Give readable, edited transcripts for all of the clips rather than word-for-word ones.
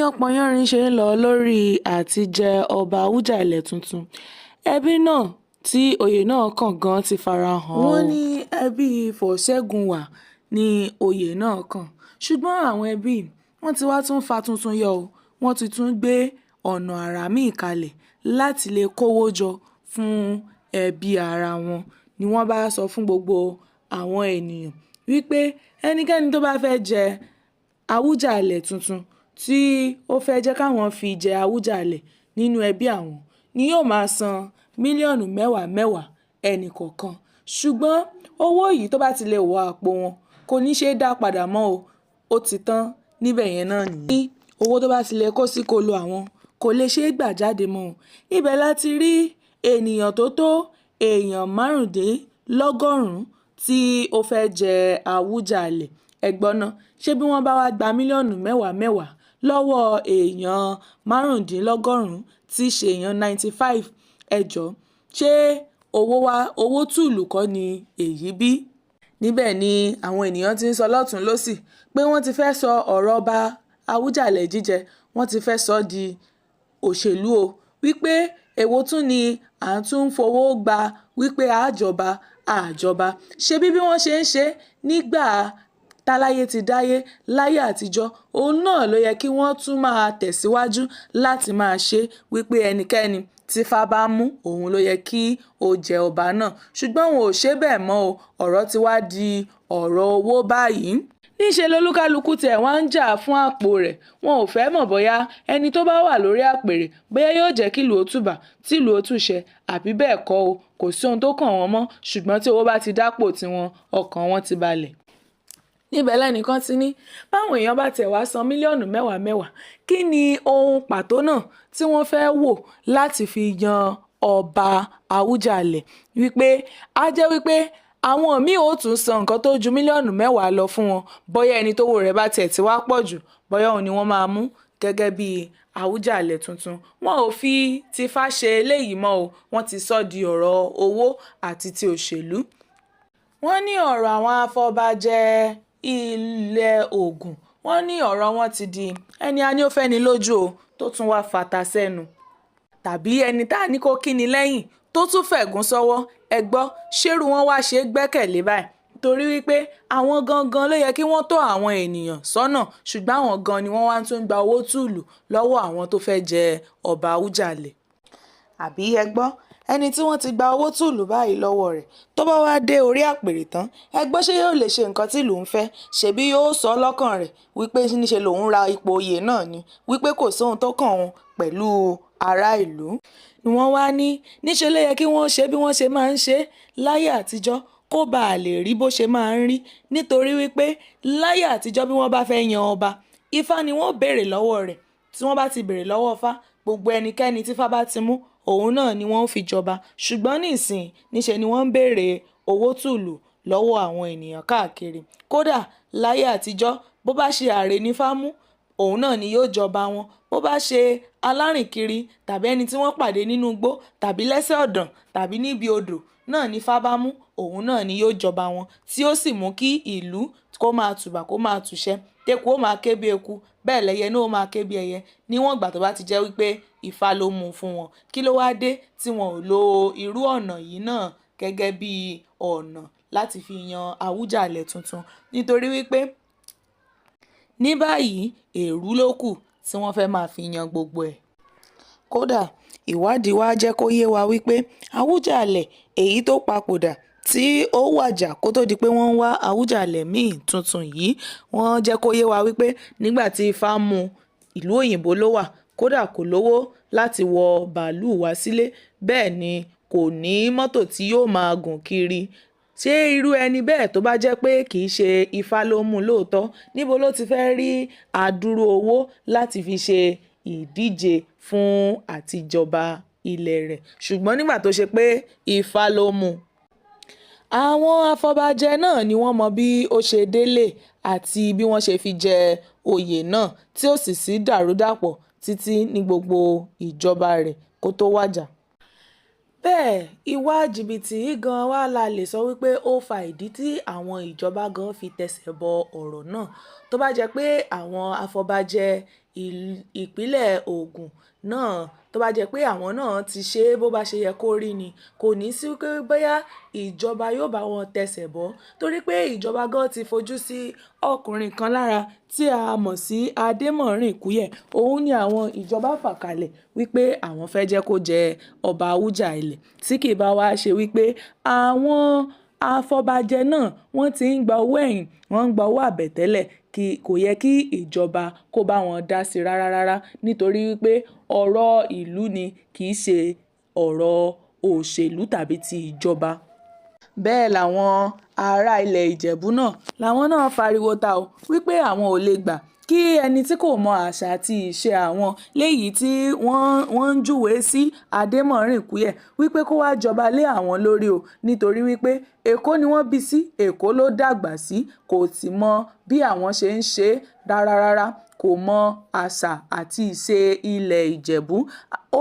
yánpọnyánrin ṣe ń lọ lórí àtijọ́ ọba àwùjalè tuntun, ẹbí náà tí òye náà kàn ganan ti fara hàn ọ́. Wọ́n ní ẹbí fọ̀ṣẹ̀gùnwà ní òye náà kàn, ṣùgbọ́n àwọn ẹbí wọn tí wàá tún fa tuntun yọ ọ́, wọ́n ti tún gbé ọ̀nà àrà mi-ín kalẹ̀ láti lè kówó jọ fún ẹbí ara wọn ni wọ́n bá sọ fún gbogbo àwọn ènìyàn wípé ẹnikẹ́ni tó bá fẹ́ẹ́ jẹ́ àwùjalè tuntun tí ó fẹ́ẹ́ jẹ́ káwọn fi jẹ́ àwùjalè nínú ẹbí àwọn ni yóò máa san mílíọ̀nù mẹ́wàá mẹ́wàá ẹnì kọ̀ọ̀kan, ṣùgbọ́n owó yìí tó bá ti lè wọ àpò wọn kò ní í ṣeé dá padà mọ́ ó ti tán níbẹ̀ yẹn náà nìyẹn. Owó tó bá ti lè kó sí kóló àwọn kò lè ṣeé gbà jáde mọ́ o. Ibẹ̀ la ti rí èèyàn tó tó èèyàn márùndínlọ́gọ́rùn-ún tí ó fẹ́ẹ́ jẹ́ àwùjalè. Ẹ gbọ́ ná, ṣé bí wọ́n bá wàá gba mílíọ̀nù mẹ́wàá mẹ́wàá lọ́wọ́ èèyàn márùndínlọ́gọ́rùn-ún tí í ṣe èèyàn 95, ẹ jọ̀ọ́ ṣé owó tùlù kọ́ ni èyí bí? Níbẹ̀ ni àwọn èèyàn ti ń sọ lọ́tùn-ún lósì pé wọ́n ti fẹ́ẹ́ sọ ọ̀rọ̀ ọba àwùjalè jíjẹ́, wọ́n ti fẹ́ẹ́ sọ ọ́ di òṣèlú o, wípé èwo tún ni à ń tún fọwọ́ gbà wípé àjọba àjọba, ṣebí bí wọ́n ṣe ń ṣe nígbà táláyé ti dáyé láyé àtijọ́, òun náà ló yẹ kí wọ́n tún máa tẹ̀síwájú láti máa ṣe wípé ẹnikẹ́ni tífà bá mú òun ló yẹ kí ó jẹ́ ọba náà, ṣùgbọ́n wọn ò ṣe bẹ́ẹ̀ mọ́ o, ọ̀rọ̀ ti wá di ọ̀rọ̀ owó báyìí. Níṣẹ́ lolúkálùkù tiẹ̀ wá ń jà fún àpò rẹ̀, wọn ò fẹ́ẹ́ mọ̀ bóyá ẹni tó bá wà lórí apẹ̀rẹ̀ bóyá yóò jẹ́ kílùú ó tùbà tìlú ó tùṣẹ àbí bẹ́ẹ̀ kọ́ o, kò sí ohun tó kàn wọ́n mọ́, ṣùgbọ́n tí owó bá ti dápò tiwọn, ọkàn wọn ti balẹ̀. Níbẹ̀ lẹ́nìkan ti ní báwọn èèyàn bá tiẹ̀ wá san mílíọ̀nù mẹ́wàá mẹ́wàá, kí ni ohun pàtó náà tí wọ́n fẹ́ẹ́ wò láti fi yan ọba àwùjalè, wípé á jẹ́ wípé àwọn míín ó tún san nǹkan tó ju mílíọ̀nù mẹ́wàá lọ fún wọn, bóyá ẹni tówó rẹ̀ bá tiẹ̀ ti wá pọ̀ jù, bóyá òun ni wọ́n máa mú gẹ́gẹ́ bí àwùjalè tuntun. Wọn ò fi tìfà ṣe eléyìí mọ́ o, wọ́n ti sọ ọ́ di ọ̀rọ̀ owó àti ti òṣèlú. Wọ́n ní ọ̀rọ̀ àwọn afọbajẹ́ ilẹ̀ Ogun, wọ́n ní ọ̀rọ̀ wọn ti di ẹni a ní ó fẹ́ni lójú o tó tún wáá fata sẹ́nu, tàbí ẹni tá a ní kó kíni lẹ́yìn tó tún fẹ̀gùn sọ́wọ́. Ẹ gbọ́, ṣerú wọn wáá ṣeé gbẹ́kẹ̀lé báyìí? Torí wípé àwọn gangan ló yẹ kí wọ́n tó àwọn èèyàn sọ́nà, ṣùgbọ́n àwọn gan ni wọ́n wá tún gba owó tùlù lọ́wọ́ àwọn tó fẹ́ẹ́ jẹ́ ọba àwùjalè. Àbí ẹ gbọ́, ẹni tí wọ́n ti gba owó tùlù báyìí lọ́wọ́ rẹ̀ tó bá wáá dé orí apẹ̀rẹ̀ tán, ẹ gbọ́, ṣé yóò lè ṣe nǹkan tìlú ń fẹ́? Ṣebí yóò sọ lọ́kàn rẹ̀ wípé níṣe lòun ra ipò oyè náà ni, wípé kò sóhun tó kan òun pẹ̀lú ará ìlú. Ni wọ́n wá ní níṣẹ́ ló yẹ kí wọ́n ṣe bí wọ́n ṣe máa ń ṣe láyé àtijọ́ kó bàa lè rí bó ṣe máa ń rí, nítorí wípé láyé àtijọ́ bí wọ́n bá fẹ́ yan ọba, ifá ni wọ́n ó béèrè lọ́wọ́ rẹ̀. Tí wọ́n bá ti béèrè lọ́wọ́ ifá, gbogbo ẹnikẹ́ni tífá bá ti mú, òun náà ni wọ́n fi jọba. Ṣùgbọ́n nísìnyí, níṣe ni wọ́n ń béèrè owó tùlù lọ́wọ́ àwọn ènìyàn káàkiri. Kódà láyé àtijọ́, bó bá ṣe àrè nífá mú, òun náà ni yóò jọba wọn. Bó bá ṣe alárìnkiri tàbí ẹni tí wọ́n pàdé nínú igbó tàbí lẹ́sẹ̀ ọ̀dàn tàbí níbi odò náà nífá bá mú, òun náà ni yóò jọba wọn, tí ó sì mú kí ìlú kó máa tùbà kó máa tùṣẹ, téku ó máa ké bí eku, bẹ́ẹ̀ lẹyẹ náà ó máa ké bí ẹyẹ, níwọ̀n ìgbà tó bá ti jẹ́ wípé ifá ló mú un fún wọn. Kí ló wáá dé tí wọn ò lo irú ọ̀nà yìí náà gẹ́gẹ́ bí ọ̀nà láti fi yan àwùjalè tuntun? Nítorí wípé ní báyìí èrú ló kù tí wọ́n fẹ́ẹ́ máa fi yan gbogbo ẹ̀. Kódà ìwádìí wa jẹ́ kó yé wa wípé àwùjalè èyí tó papòdà tí ó wájà kó tóó di pé wọ́n ń wá àwùjalè mi-ín tuntun yìí, wọ́n jẹ́ kó yé wa wípé nígbà tí ifá mú un, ìlú òyìnbó ló wà, kódà kò lówó láti wọ báàlúù wá sílé, bẹ́ẹ̀ ni kò ní mọ́tò tí yóò máa gùn kiri. Ṣé irú ẹni bẹ́ẹ̀ tó bá jẹ́ pé kì í ṣe ifá ló mú un lóòótọ́, níbo ló ti fẹ́ẹ́ rí adúrú owó láti fi ṣe ìdíje fún àtijọba ilé rẹ̀? Ṣùgbọ́n nígbà tó ṣe pé ifá ló mú un. Àwọn afọbajẹ náà ni wọ́n mọ bí ó ṣe délé àti bí wọ́n ṣe fi jẹ òye náà tí ó sì sí dàrúdàpọ̀ títí ní gbogbo ìjọba rẹ̀ kó tóó wájà. Bẹ́ẹ̀ ìwà jìbìtì yìí gan-an wá la lè sọ wípé ó fa ìdí tí àwọn ìjọba gan fi tẹsẹ̀ bọ ọ̀rọ̀ náà. Tó bá jẹ́ pé àwọn afọbajẹ́ ìpínlẹ̀ Ògùn náà, tó bá jẹ́ pé àwọn náà ti ṣe é bó bá ṣe yẹ kó rí ni, kò ní sí pé bóyá ìjọba yóò bá wọn tẹsẹ̀ bọ́, torí pé ìjọba gan ti fojú sí ọkùnrin kan lára tí a mọ̀ sí Adémọ́rin Kúyẹ̀. Òun ni àwọn ìjọba fà kalẹ̀ wípé àwọn fẹ́ jẹ́ kó jẹ ọba Awùjalẹ̀ ilẹ̀, tí kì í bá wá ṣe wípé àwọn afọbajẹ náà wọ́n ti ń gba owó ẹ̀yìn, wọ́n ń gba owó àbẹ̀tẹ́lẹ̀, kí kò yẹ kí ìjọba kó bá wọn dá sí rárá rárá, nítorí wípé ọ̀rọ̀ ìlú ni, kì í ṣe ọ̀rọ̀ òṣèlú tàbí ti ìjọba. Bẹ́ẹ̀ làwọn ará ilẹ̀ Ìjẹ̀bú náà làwọn náà fariwo ta ọ́ wípé àwọn ò lè gbà kí ẹni tí kò mọ àṣà àti ìṣe àwọn léyìí tí wọ́n ń júwe sí Adémọ́rin Kúyẹ̀ wípé kó wáá jọba lé àwọn lórí o, nítorí wípé Èkó ni wọ́n bí sí, Èkó ló dàgbà sí, kò sì mọ bí àwọn ṣe ń ṣe rárá rárá, kò mọ àṣà àti ìṣe ilẹ̀ Ìjẹ̀bú.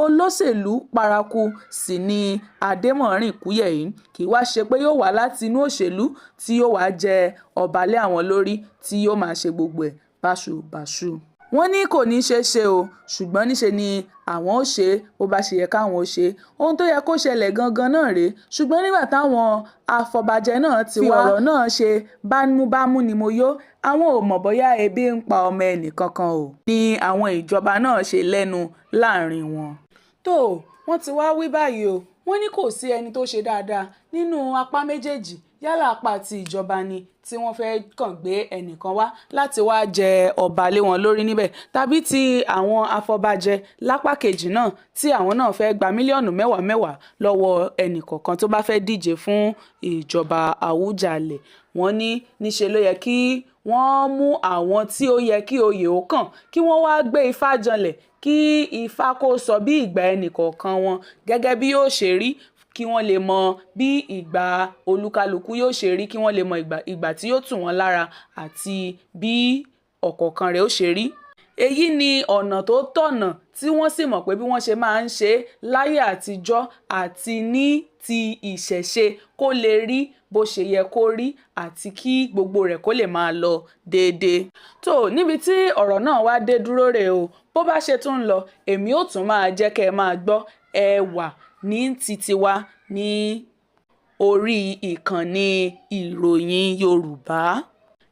Olóṣèlú paraku sì ni Adémọ́rin Kúyẹ̀ yìí, kì í wá ṣe pé yóò wá láti inú òṣèlú tí yóò wá jẹ ọba lé àwọn lórí tí yóò máa ṣe gbogbo ẹ̀ báṣubàṣu. Wọ́n ní kò ní í ṣeé ṣe o, ṣùgbọ́n níṣe ni àwọn ó ṣe é bó bá ṣe yẹ káwọn ó ṣe é. Ohun tó yẹ kó ṣẹlẹ̀ gangan náà rèé, ṣùgbọ́n nígbà táwọn afọbajẹ náà ti fi ọ̀rọ̀ náà ṣe bámúbámú ni mo yó, àwọn ò mọ̀ bóyá ebi ń pa ọmọ ẹnì kankan o, ní àwọn ìjọba náà ṣe lẹ́nu láàrin wọn. Tó, wọ́n ti wáá wí báyìí o, wọ́n ní kò sí ẹni tó ṣe dáadáa nínú apá méjèèjì, yálà apá ti ìjọba ni tí wọ́n fẹ́ẹ́ kàn gbé ẹnìkan wá láti wáá jẹ ọba lé wọn lórí níbẹ̀, tàbí ti àwọn afọbajẹ lápá kejì náà tí àwọn náà fẹ́ẹ́ gba mílíọ̀nù mẹ́wàá mẹ́wàá lọ́wọ́ ẹnìkọ̀ọ̀kan tó bá fẹ́ẹ́ díje fún ìjọba Àwùjalẹ̀. Wọ́n ní níṣe ló yẹ kí wọ́n mú àwọn tí ó yẹ kí oyè ó kàn, kí wọ́n wáá gbé ifá janlẹ̀, kí ifá kó sọ bí ìgbà ẹnìkọ̀ọ̀kan wọn gẹ́gẹ́ bí yóò ṣe rí, kí wọ́n lè mọ bí ìgbà olúkálùkù yóò ṣe rí, kí wọ́n lè mọ ìgbà tí yóò tù wọ́n lára àti bí ọ̀kọ̀ọ̀kan rẹ̀ ó ṣe rí. Èyí ni ọ̀nà tó tọ̀nà tí wọ́n sì mọ̀ pé bí wọ́n ṣe máa ń ṣe láyé àtijọ́ àti ní ti ìṣẹ̀ṣe kó lè rí bó ṣe yẹ kó rí àti kí gbogbo rẹ̀ kó lè máa lọ déédéé. Tó, níbi tí ọ̀rọ̀ náà wá dé dúró rèé o, bó bá ṣe tún ń lọ, èmi ó tún máa jẹ́ kẹ́ ẹ máa gbọ́. Ẹ wà ní títí wa ní orí ìkànnì ìròyìn Yorùbá.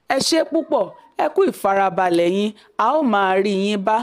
Ẹ ṣé púpọ̀, ẹ kú ìfarabalẹ̀ yín, a ó máa rí yín bá.